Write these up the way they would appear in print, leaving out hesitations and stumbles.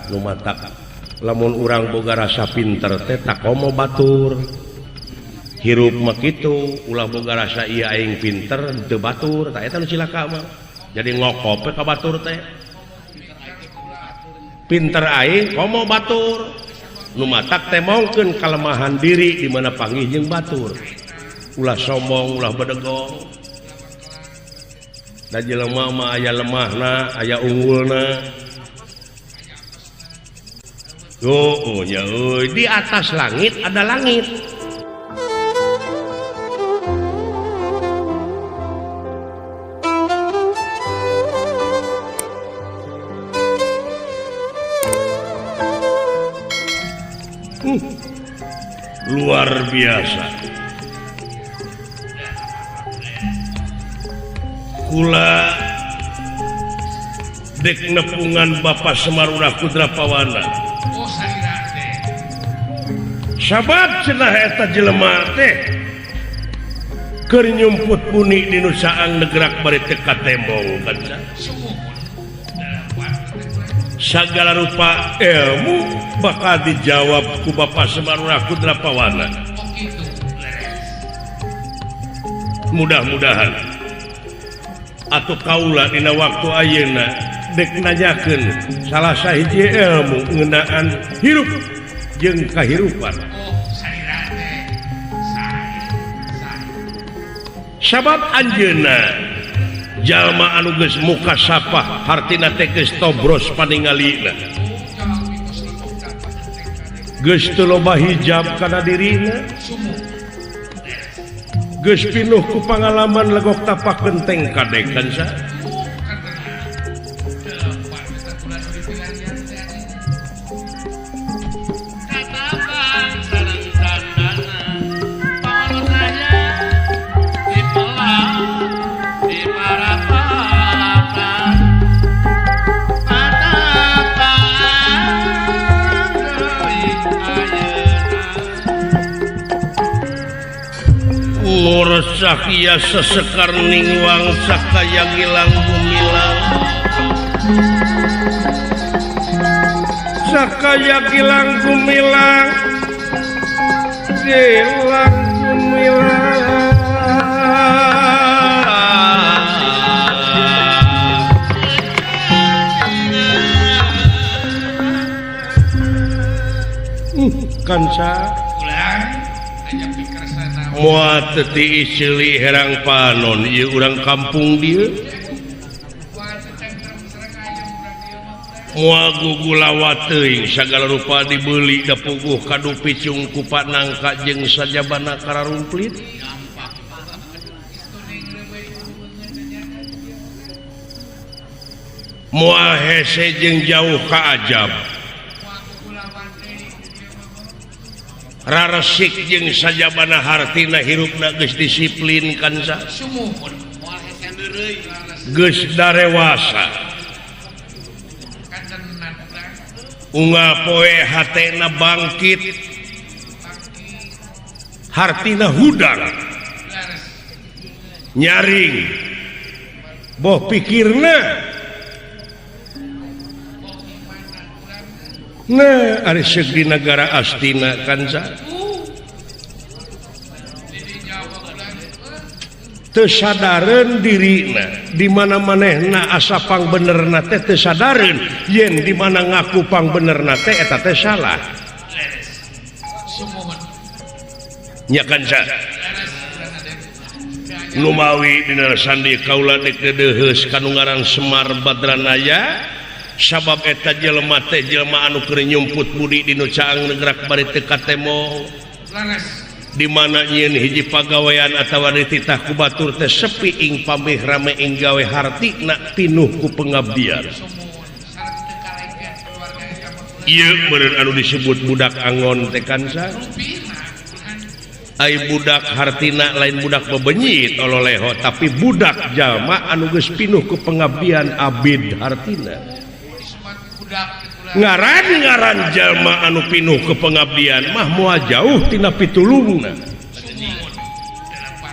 Nu matak lamun urang boga rasa pinter teh takomo batur. Hirup mah kitu, ulah boga rasa ieu aing pinter teu batur, tah eta nu cilaka mah. Jadi ngokop ka batur teh. Pinter aing komo batur. Nu matak teh mongkeun kalemahan diri di mana panggih jeung batur. Ulah sombong, ulah bedegong. Da jelema mah aya lemahna, aya unggulna. Oh, nya euy, di atas langit ada langit. Luar biasa. Kula dek nepungan Bapak Semar Urah Putra Pawana. Sabab cenah eta jelema teh keur nyumput buni di nu saang negerak bari teu katembong kan. Sagala rupa ilmu bakal dijawab ku Bapak Semar Urah Putra Pawana. Mudah-mudahan atuh kaula dina waktu ayeuna dek nanyakeun salah sahiji ilmu ngeunaan hirup jeung kahirupan. Sabab anjeunna jalma anu geus muka sapah hartina teh geus tobros paningalina. Geus teu loba hijab kana dirina. Geus pinuh ku pangalaman legok tapak genteng kadekan sa. Ngursakia sesekar ningwang sakaya gilang gumilang. Sakaya gilang gumilang, gilang gumilang. Kanca moal teu tiis ceuli herang panon ieu urang kampung dieu. Moal gugulawa teuing sagala rupa dibeuli da puguh kadu picung ku panangka jeung sajabana kararumplit. Moal hese jeung jauh ka ajab. Raresik jeung sajabana hartina hirupna geus disiplin kanca. Geus darewasa. Unggal poe hatena bangkit, hartina hudang, nyaring, boh pikirna. Nah, ari seug di nagara Astina kanca. Teu sadareun dirina, di mana manehna asa pangbenerna teh teu sadareun, yen di mana ngaku pangbenerna teh eta teh salah. Nya kanca. Numawi dina sandi kaula dek deudeuheus kanu ngaran Semar Badranaya. Sabab eta jelema teh jelema anu keur nyumput budi di nu caang negerak bari teu katemo. Di mana nyieun hiji pagawean atawa dititah ku batur teh sepi ing pamih rame ing gawe hartina pinuh ku pengabdian. Ieu meureun anu disebut budak angon teh kanca. Ai budak hartina lain budak bebenyit ololeho tapi budak jalma anu geus pinuh ku pengabdian abid hartina. Ngaran-ngaran jalma anu pinuh ke pengabdian mah moal jauh tina pitulungna.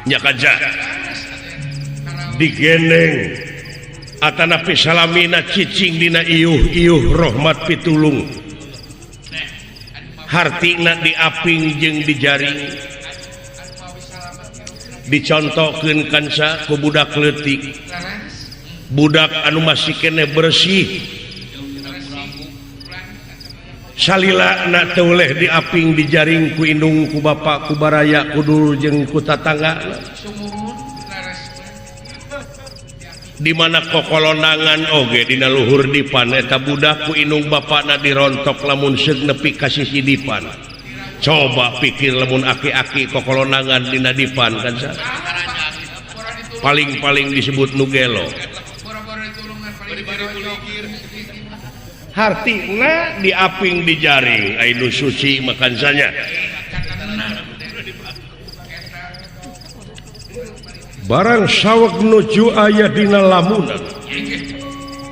Nya kaja digeneng Atanapi salamina cicing dina iuh-iuh rahmat pitulung. Hartina diaping jeung dijaring. Dicontohkeun kanca ku budak leutik. Budak anu masih keneh bersih. Salila na teu uleh diaping dijaring ku indung ku bapak ku baraya ku dulur jeung ku tatangga. Di mana kokolonangan oge dina luhur dipan eta budak ku indung bapakna dirontok lamun seug nepi ka sisi dipan. Coba pikir lamun aki-aki kokolonangan dina dipan kan sa? Paling-paling disebut nu gelo. Hartina diaping dijaring ai nu suci makan sanya. Barang saweg nuju aya dina lamunan.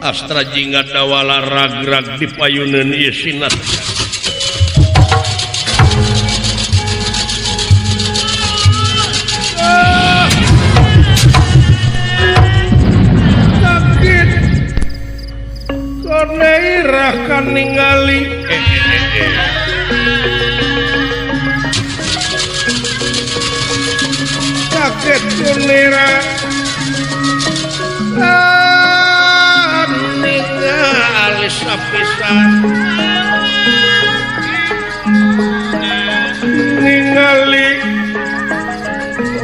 Astra jingga dawala ragrag di payuneun ieu sinat. Sakit koneirah kan ningali. Kaget kunira ningali sapisan ningali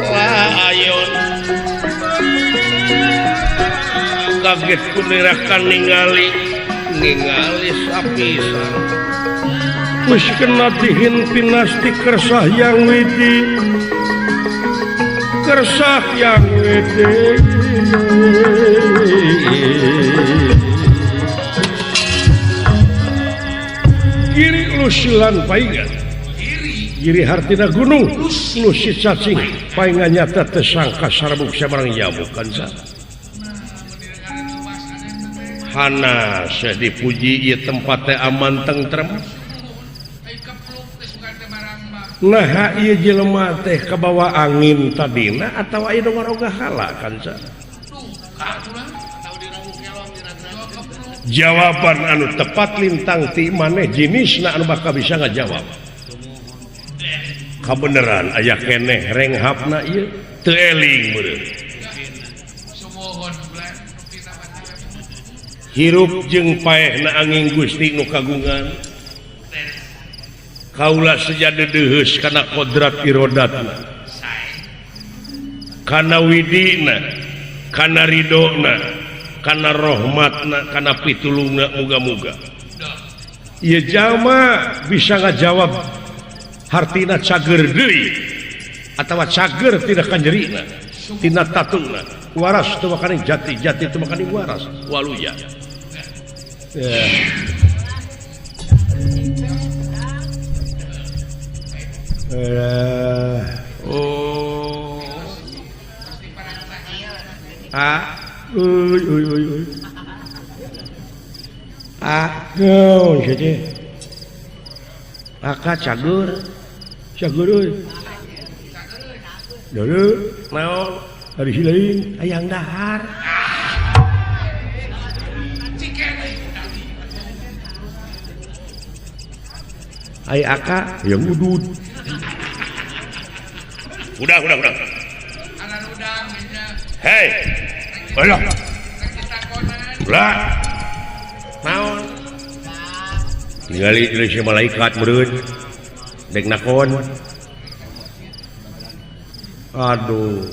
layon. Kaget kunira kan ningali ningali sapisan. Wis kena dihintinasti kersah yang widi. Kersah yang wede. Giri lusilan paingan. Giri hartina gunung lusi cacing paingan nyata tersangka sarbuk sabarang nyamuk kan sa. Hana saya dipuji ieu tempat teh aman tentrem. Nah ieu jelema teh kabawa angin tadina atawa ieu ngaroga hala kan sa. Jawaban anu tepat lintang ti maneh jenisna anu bakal bisa ngajawab. Kabeneran aya keneh renghapna ieu teu eling meureun. Hirup jeung paehna angin Gusti nu kagungan. Kaula seja deudeuheus kana kodrat irodatna, kana widina, kana ridona, kana rohmatna, kana pitulungna muga-muga. Ieu jalma bisa ngajawab hartina cager deui atawa cager tina kanjerina, tina tatungna. Waras teu makaning jati, jati teu makaning waras. Waluya. Oh. Ah, uy uy uy uy. Ah, naon sia teh? Aka cagur. Cagur euy. Deuleu, naon? Ari si lain hayang dahar. Ai aka hayang udud. Udah. Hei. Alah. Ulah. Naon? Ningali deui si malaikat meureun. Dek nakon. Aduh.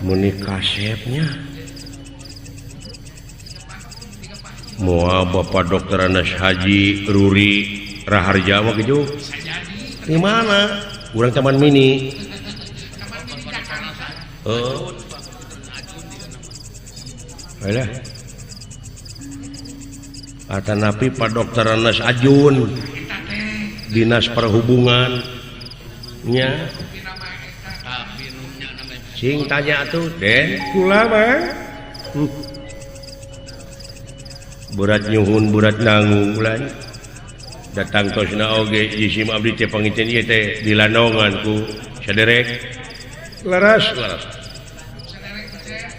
Meni kasepnya. Moal Bapak Dokter Anas Haji Ruri Raharja mah kitu. Di mana? Urang Taman Mini. Oh. Alah. Atanapi Pak Dokter Anas Ajun. Dinas Perhubungan nya. Sing tanya atuh, Den. Kula mah. Berat nyuhun, berat nanggung ulan. Datang tosna oge jisim abdi teh pangiten ieu teh dilanongan ku saderek. Leres leres.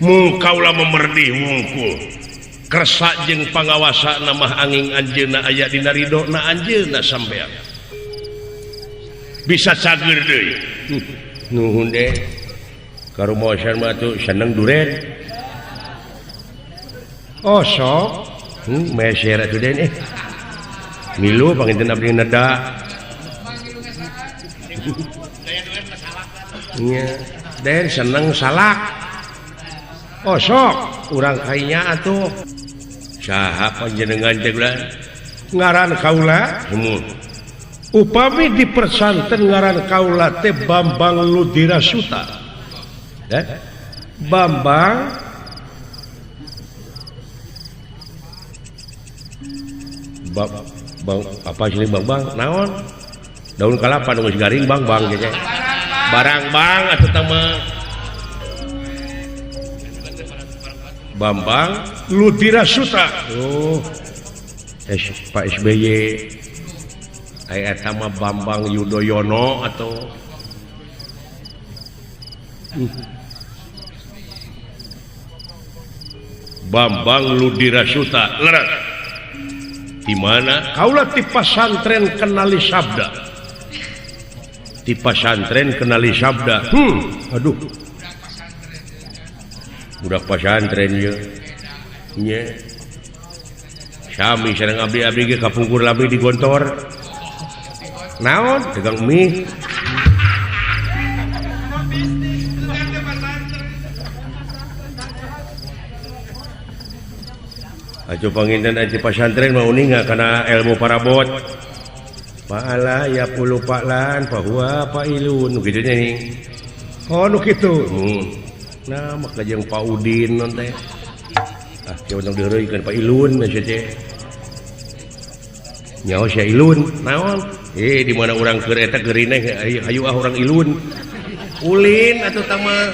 Mung kaula memerdih wungkul. Kersa jeung pangawasa namah angin anjeunna aya dina ridho na anjeunna sampean. Bisa cager deui. Nuhun deh. Karumosan mah tuh seneng duren. Oh sok. Meser atuh den eh. Milu panginten abdi neda. Nya, den seneng salak. Oh sok, urang kainya atuh. Saha panjenengan teh ulah? Ngaran kaula? Sumuhun. Upami dipersanten ngaran kaula teh Bambang Ludirasuta. Eh? Bambang Bang apa sih Bang Bang naon? Daun kalapa nu geus garing Bang Bang gitu. Barang bang atuh teh mah. Bambang Ludirasuta. Oh. Pak SBY. Aya eta mah Bambang Yudhoyono atau Bambang Ludirasuta. Leres. Di mana? Kaula ti pasantren Kenali Sabda. Ti pasantren Kenali Sabda. Aduh. Budak pasantren ieu. Nya. Sami sareng abdi-abdi ge kapungkur lami di Gontor. Naon? Dagang mie. Acu panginten aja pasantren mau uninga karena ilmu parabot. Paala ya puluh paklan bahwa pak ilun gitu nih. Oh nu kitu. Nah maka jeung Pak Udin non teh. Ah kieu tong diheureuikeun Pak Ilun maksud teh. Nyaho sia Ilun naon? Di mana urang keur eta geurineh hayu ah urang Ilun. Ulin atuh tah mah.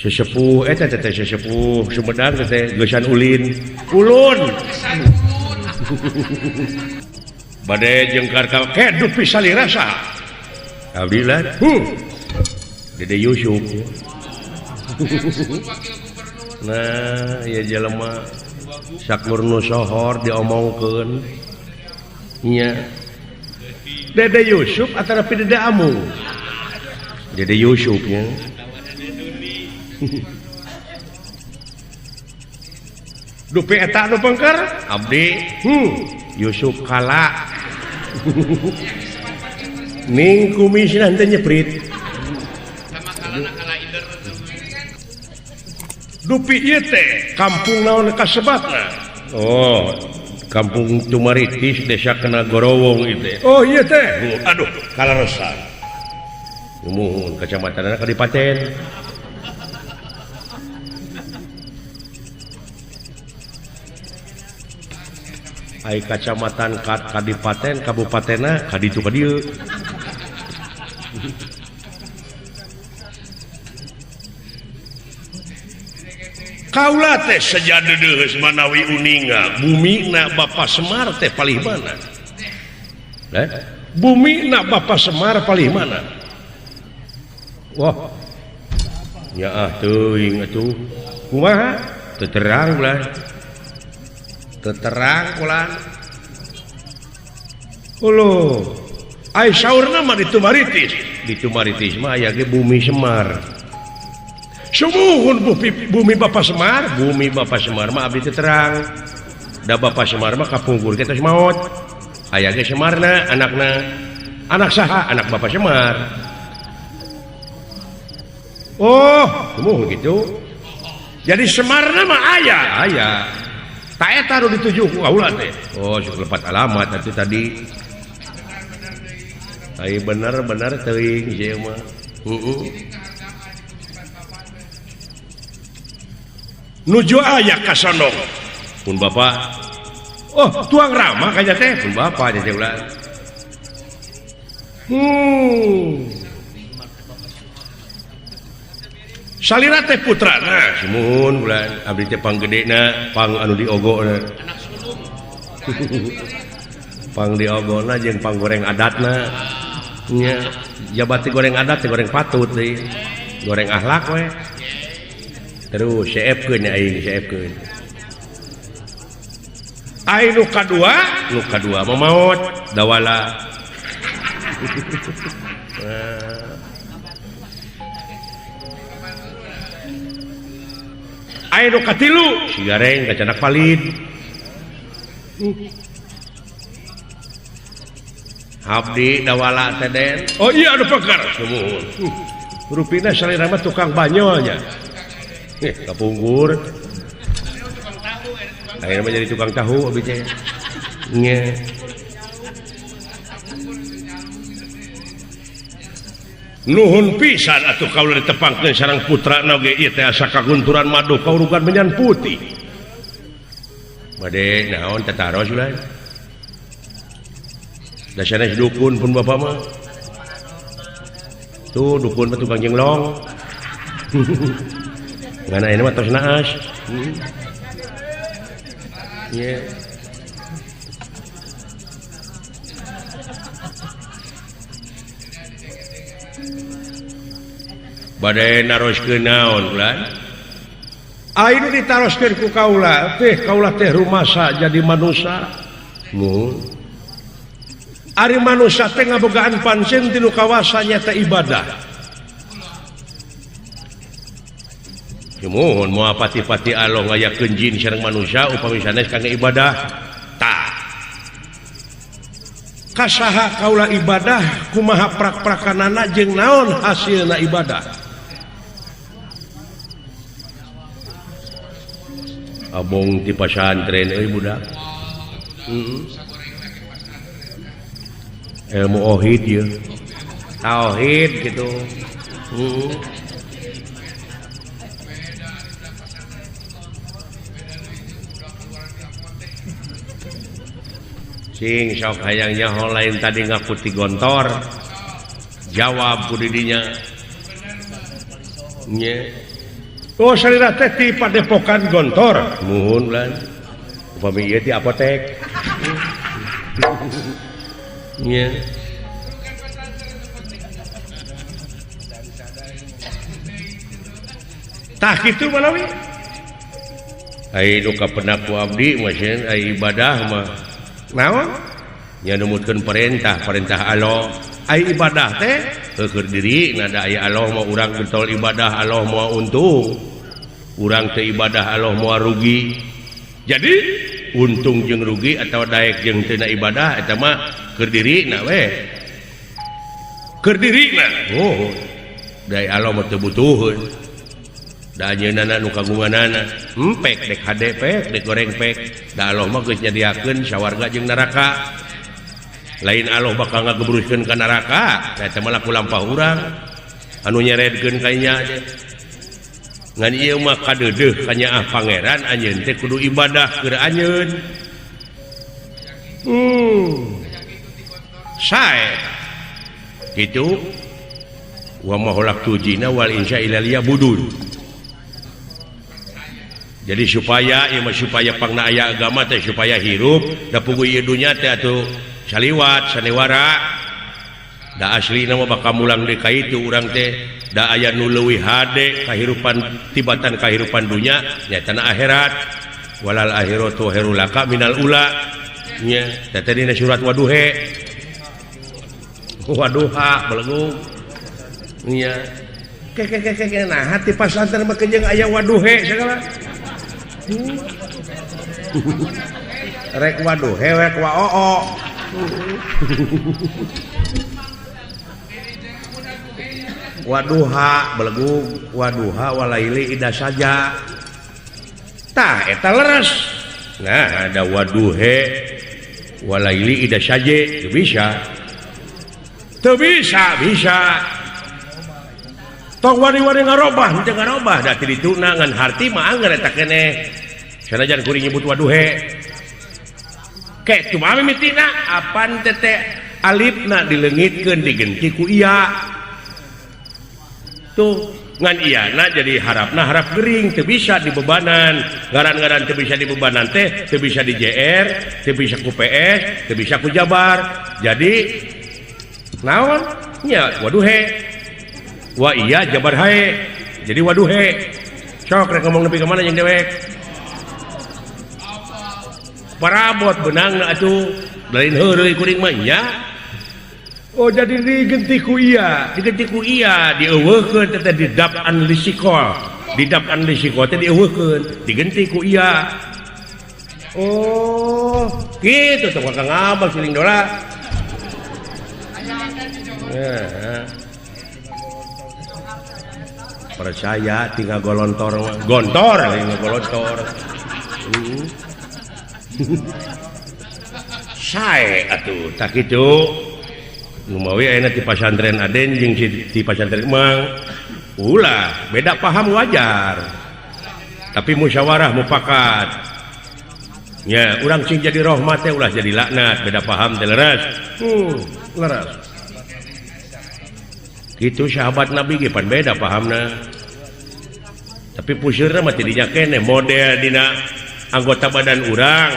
Sesepuh eta teh sesepuh Sumedang teh geusan ulin. Ulun. Bade jeung karta kedup pisalira saha? Abdi lah. Dede Yusuf. Nah, ieu jelema sakur nu sohor diomongkeun. Nya. Dede Yusuf atanapi Dede Amung? Dede Yusuf nya. Dupi eta nu pengker? Abdi. Yusuf Kala. Ning kumisna henteu nyeprit. Dupi ieu teh kampung naon kasebatna? Oh, kampung Tumaritis desa Kena Gorowong ieu teh. Oh ieu teh. Aduh, kalaresan. Muhun kecamatanna Kadipaten. Ai kacamatan Kadipaten kabupatenna kaditu ka dieu. Kaula teh seja deudeuheus manawi uninga bumina Bapak Semar teh palih mana? Bumina Bapak Semar palih mana? Wah. Nyaah teuing atuh. Kumaha? Teu terang ulah. Terang ulah. Uluh. Ai saurna mah di Tumaritis. Di Tumaritis mah aya ge bumi Semar. Sumuhun bumi Bapak Semar, bumi Bapak Semar mah abdi teu terang. Da Bapak Semar mah kapungkur ge tos maot. Aya ge Semarna anakna. Anak saha? Anak Bapak Semar. Oh, sumuhun kitu. Jadi Semarna mah aya, aya. Tak eta nu dituju ku kaula teh. Oh, sok lepat alamat atuh tadi. Ai bener-bener teuing ieu mah. Heeh. Nuju aya ka sono. Pun bapak. Oh, tuang rama kaya teh. Pun bapak teh ulah. Salira teh putrana, sumuhun bulan abdi teh panggedena, pang anu diogona. Anak sulung. Pang diogona jeung panggoreng adatna. Nya jabati goreng adat teh goreng patut deui. Goreng akhlak we. Terus seepkeun aing seepkeun. Aing nu kadua mah maot dawala. Aing nu katilu si gareng kacanak palid. Abdi dawala teh Den. Oh iya anu pekar. Sumuhun. Rupina salira mah tukang banyolnya. Kapungkur. Akhirnya mah jadi tukang tahu abdi teh. Nya. Nuhun pisan atuh kaula ditepangkeun sareng putrana oge ieu teh asa kagunturan madu kaurugan menyan putih. Bade naon tataros ulah. Da sanes dukun pun bapak mah. Tuh dukun mah tukang jenglong. Ngan ayeuna mah tos naas. Nya. Bade naroskeun naon ulah? Ayeuna ditaroskeun ku kaula teh rumasa jadi manusa. Mun ari manusa teh ngabogaan pancen tinu kawasa nyata ibadah. Muhun moal pati-pati Allah ngayakeun jin sareng manusia upami sanes kangge ibadah. Tah. Kasaha kaula ibadah kumaha prak-prakanana jeung naon hasilna ibadah. Abong ti pasantren euy budak. Ilmu auhid ieu. Tauhid gitu. Sing sok hayang nyaho lain tadi ngaku ti gontor. Jawab ku didinya. Nya. Oh salira teh ti padepokan gontor. Muhun lan. Upami ieu ti apotek. Nya. Tah kitu manawi. Ai nu kapenak ku abdi mah sieun ai ibadah mah. Naon? Nya numutkeun perintah, perintah Allah. Ai ibadah teh heukeun diri nada aya Allah mah urang getol ibadah Allah moal untung. Urang teh ibadah Allah moal rugi. Jadi untung jeung rugi atau daek jeung teu ibadah eta mah keur dirina we. Keur dirina. Oh. Da Allah mah teu butuheun. Da anjeunna nu kagunganana. Empek dek hade pek dek goreng pek. Da Allah mah geus nyadiakeun sawarga jeung neraka. Lain Allah bakal ngagebruskeun ka neraka, da eta mah laku lampah urang anu nyeredkeun ka nya teh. Ngan ieu mah kadeudeuh ka nyaah pangeran anjeun teh kudu ibadah keur anjeun. Sae. Kitu wa ma khalaqtu jinna wal insa illa liya'budun. Jadi supaya ieu mah supaya pangna aya agama teh supaya hirup da puguh ieu dunya teh atuh saliwat sanewara. Da aslina mah bakal mulang deui ka itu urang teh da aya nu leuwih hade kahirupan tibatan kahirupan dunya nya tanah akhirat. Walal akhiratu khairul laka minal ula. Nya teh teh dina surat Waduhe. Waduha belegung. Nya ke ke ke ke nah hati pasantren mah jeung aya waduhe sagala. Rek waduhe rek waoo. Waduha belegung waduha walaili ida saja. Tah eta leres. Nah ada waduhe walaili ida saje teu bisa. Teu bisa bisa. Tong wari-wari ngarobah teu ngarobah da ti dituna ngan harti mah angger eta keneh. Sanajan kuring nyebut waduhe. Ke cuma mimitina apan tete alifna dileungitkeun digenti ku iya. Tuh Ngan iyana jadi harapna harap gering teu bisa dibebanan. Ngaran-ngaran teu bisa dibebanan teh teu bisa di JR, teu bisa ku PS, teu bisa ku Jabar. Jadi naon? Nya waduhe. Wa iya Jabar hae. Jadi waduhe. Sok rek ngomong nepi ka mana jeung dewek. Parabot beunangna atuh. Lain heureuy kuring mah nya. Oh jadi digenti ku iya, digenti ku iya, dieuweuhkeun teh didapan lisikol. Didapan lisikol teh dieuweuhkeun, digenti ku iya. Oh, kitu teh Kang Abang siling dola. Ya. Percaya tinggal golontor, gontor tinggal golontor. Sae atuh tak kitu. Numawi ayeuna ti pasantren Aden jeung ti pasantren Mang. Ulah, beda paham wajar. Tapi musyawarah mufakat. Nya, urang sing jadi rahmat teh ulah jadi laknat, beda paham teh leres. Leres. Kitu sahabat Nabi ge pan beda pahamna. Tapi pusirna mah tidinya keneh model dina anggota badan urang.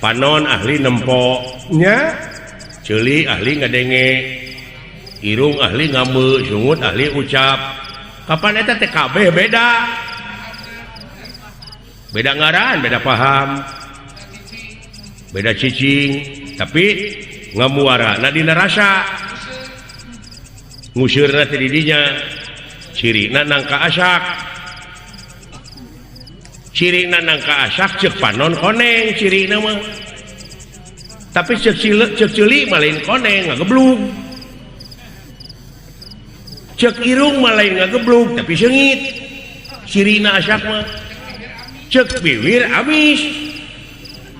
Panon ahli nempo nya, ceuli ahli ngadenge, irung ahli ngambeu, sungut ahli ucap. Kapan eta teh kabeh beda. Beda ngaran, beda paham. Beda cicing, tapi ngamuarana dina rasa. Ngusirna teh di dinya. Cirina nangka asak. Cirina nangka asak ceuk panon koneng cirina mah. Tapi ceuk ceuli mah lain koneng ngageblug. Ceuk irung mah lain ngageblug tapi seungit. Cirina asak mah. Ceuk biwir amis.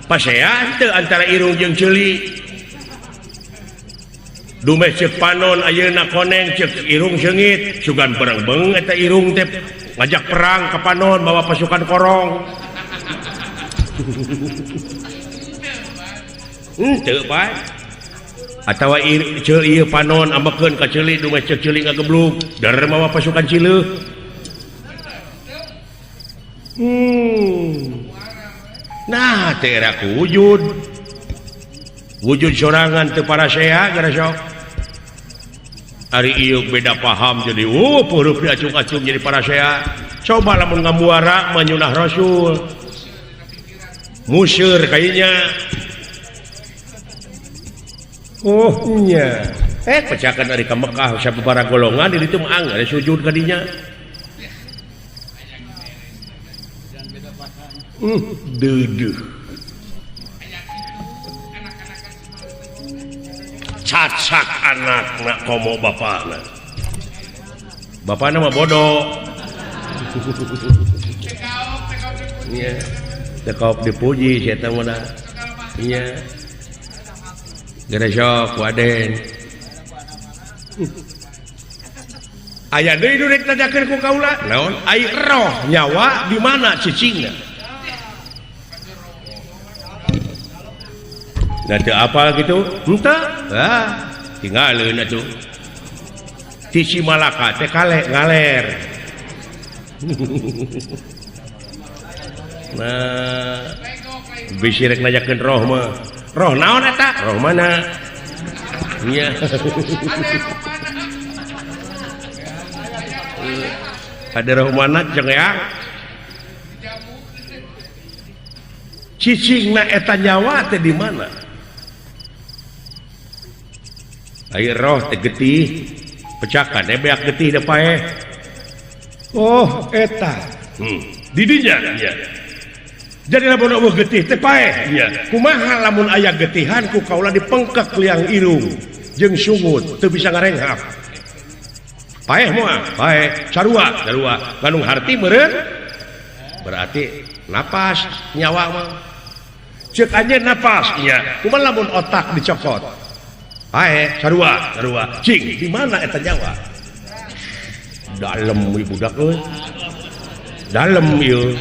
Pasea teu antara irung jeung ceuli. Dumeh ceuk panon ayeuna koneng ceuk irung seungit, sugan berengbeng eta irung teh ngajak perang ka panon bawa pasukan korong. Teu bae. Atawa ceul ieu panon ambekeun ka ceuli dumeh ceuk ceuli ngageblug, der mawa pasukan cileuh. Nah, teh era ku wujud. Wujud sorangan teu parasea gara sok. Ari ieu beda paham jadi huruf diacung-acung jadi parasea. Coba lamun ngamuara manyunah Rasul. Museur kayaknya. Oh nya. Pecahkan dari ka Mekah sababaraha golongan di ditu mah anggar sujud ka dinya. Deudeuh. Cacak anakna komo bapana. Bapana mah bodoh. Nya, teu kaop dipuji si eta mah da. Nya. Geura sok ku Aden. Aya deui nu rek nanyakeun ku kaula. Naon? Ai roh nyawa di mana cicingna? Nah, teu apal kitu? Henteu. Ah, tinggaleun atuh. Ti Cimalaka teh kale ngaler. Nah, bisi rek nanyakeun roh mah. Roh naon eta? Roh mana? Nya. Ada roh mana jeung ya? Cicingna eta nyawa teh di mana? Ai roh teh getih, pecakan beak getih da paeh. Oh, eta. Di dinya nya. Jadi lamun eueuh getih teh paeh nya. Kumaha lamun aya getihan ku kaula dipengkek liang irung jeung sungut teu bisa ngarenghap. Paeh moal, paeh sarua, sarua. Ngandung harti meureun berarti napas nyawa mah. Ceuk anjeun napas nya. Kumaha lamun otak dicokot? Paeh sarua, sarua. Cing, di mana eta nyawa? Dalem ieu budak euy. Dalem ieu.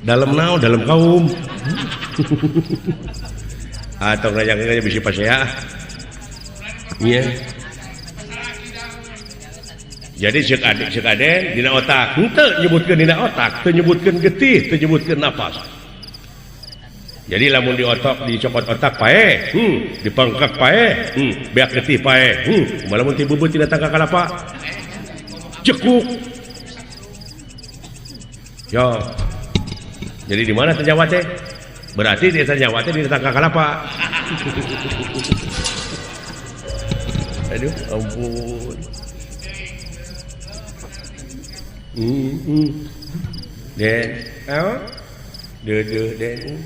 Dalem naon? Dalem kaum. Atau ngajak-ngajak bisi pasea. Iya. Jadi cek adik cek aden dina otak henteu nyebutkeun dina otak, teu nyebutkeun getih, teu nyebutkeun napas. Jadi lamun di otak dicokot otak paeh, dipangkak paeh, beak getih paeh, lamun ti beubeut tina tangkal kalapa. Cekuk. Yo. Jadi di mana teh nyawa teh? Berarti di nyawa teh di tangkal kalapa. Aduh, ampun. Den, naon? Deudeuh den.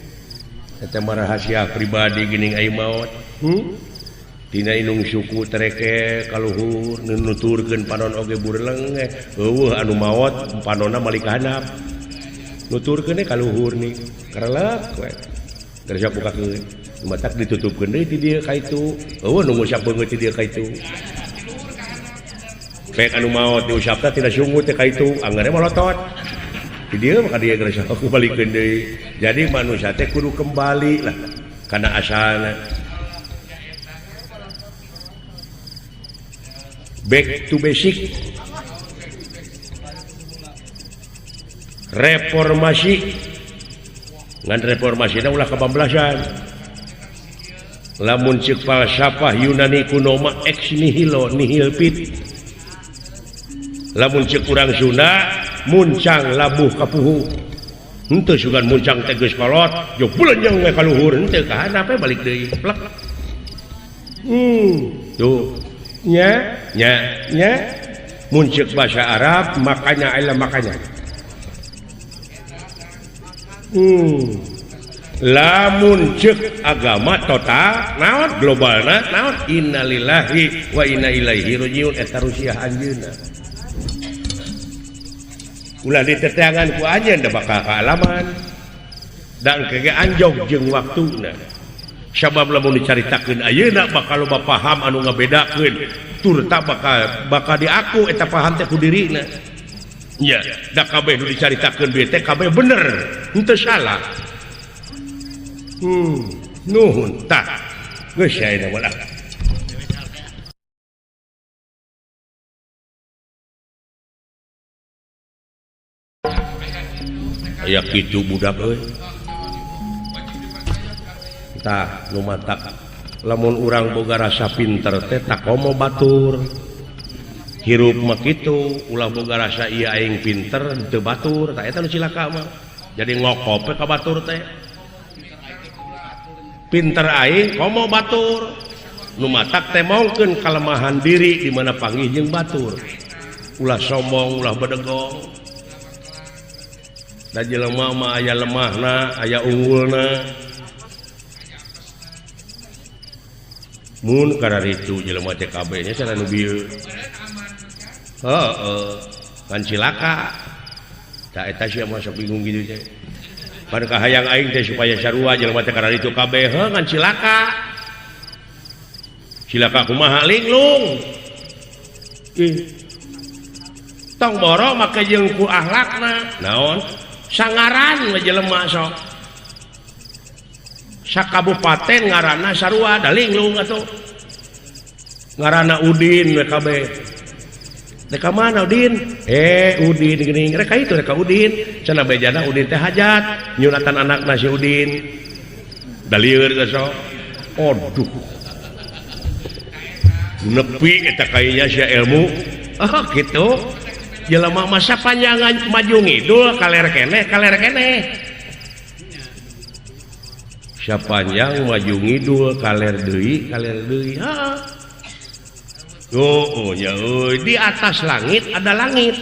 Eta mah rahasia pribadi geuning ai maot. Tina indung suku tereke kaluhur nuturkeun panon oge burleng eueuh anu maot panonna malik handap. Nuturkeun we kaluhur nih, karelek we. Geus bukakeun. Matak ditutupkeun deui ti dieu ka itu. Eueuh nu ngusap beungeut ti dieu ka itu. Pek anu maot diusapna tina sungut teh ka itu, anggere molotot. Di dieu maka dia geus aku balikeun deui. Jadi manusia teh kudu kembali lah kana asalna. Back to basic. Reformasi. Ngan reformasina ulah kabablasan. Lamun ceuk falsafah Yunani kuno mah ex nihilo nihil fit. Lamun ceuk urang Sunda muncang labuh kapuhu. Henteu sugan muncang teh geus kolot, jo bulenyeng we ka luhur henteu ka handap we balik deui. Plek. Tuh. Nya, nya, nya. Mun ceuk bahasa Arab makanya adalah makanya. Lamun ceuk agama total naon globalna naon innalillahi wa inna ilaihi rajiun eta rusiah anjeunna. Ulah diteteangan ku anjeun da bakal kaalaman. Dan kege anjog jeung waktuna. Sabab lamun dicaritakeun ayeuna bakal loba paham anu ngabedakeun turta bakal diaku eta paham teh ku dirina. Nya, da kabeh nu dicaritakeun bieu teh kabeh bener, henteu salah. Nuhun tah. Geus ayeuna mah lah. Aya kitu budak euy. Tah nu matak lamun urang boga rasa pinter teh takomo batur. Hirup mah kitu, ulah boga rasa ieu aing pinter teu batur, tah eta nu cilaka mah. Jadi ngokop we ka batur teh. Pinter aing komo batur. Nu matak teh mongkeun kalemahan diri di mana panggih jeung batur. Ulah sombong, ulah bedegong. Da jelema mah aya lemahna, aya unggulna. Mun kararitu jelema teh kabeh nya cara nu bieu. Heeh, kan cilaka. Da eta sia mah sok bingung kitu teh. Pan kahayang aing teh supaya sarua jelema teh kararitu kabeh, heuh ngan cilaka. Cilaka kumaha linglung. Ih. Tong boro make jeung ku akhlakna. Naon? Sangaran we jelema sok. Sakabupaten ngaranna sarua da linglung atuh. Ngaranna Udin we kabeh. Rek ka mana Udin? Udin geuning. Rek ka itu rek ka Udin. Cenah bejana Udin teh hajat, nyunatan anakna si Udin. Da lieur geus sok. Aduh. Nepi eta kayanya sia ilmu. Oh kitu. Jelema masa panjangan maju ngidul kaler keneh kaler keneh. Sapanjang maju ngidul kaler deui kaler deui. Heeh. Oh, ya euy, di atas langit ada langit.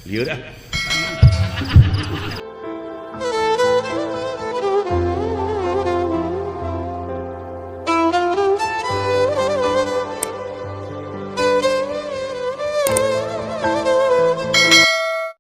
Lieur ah.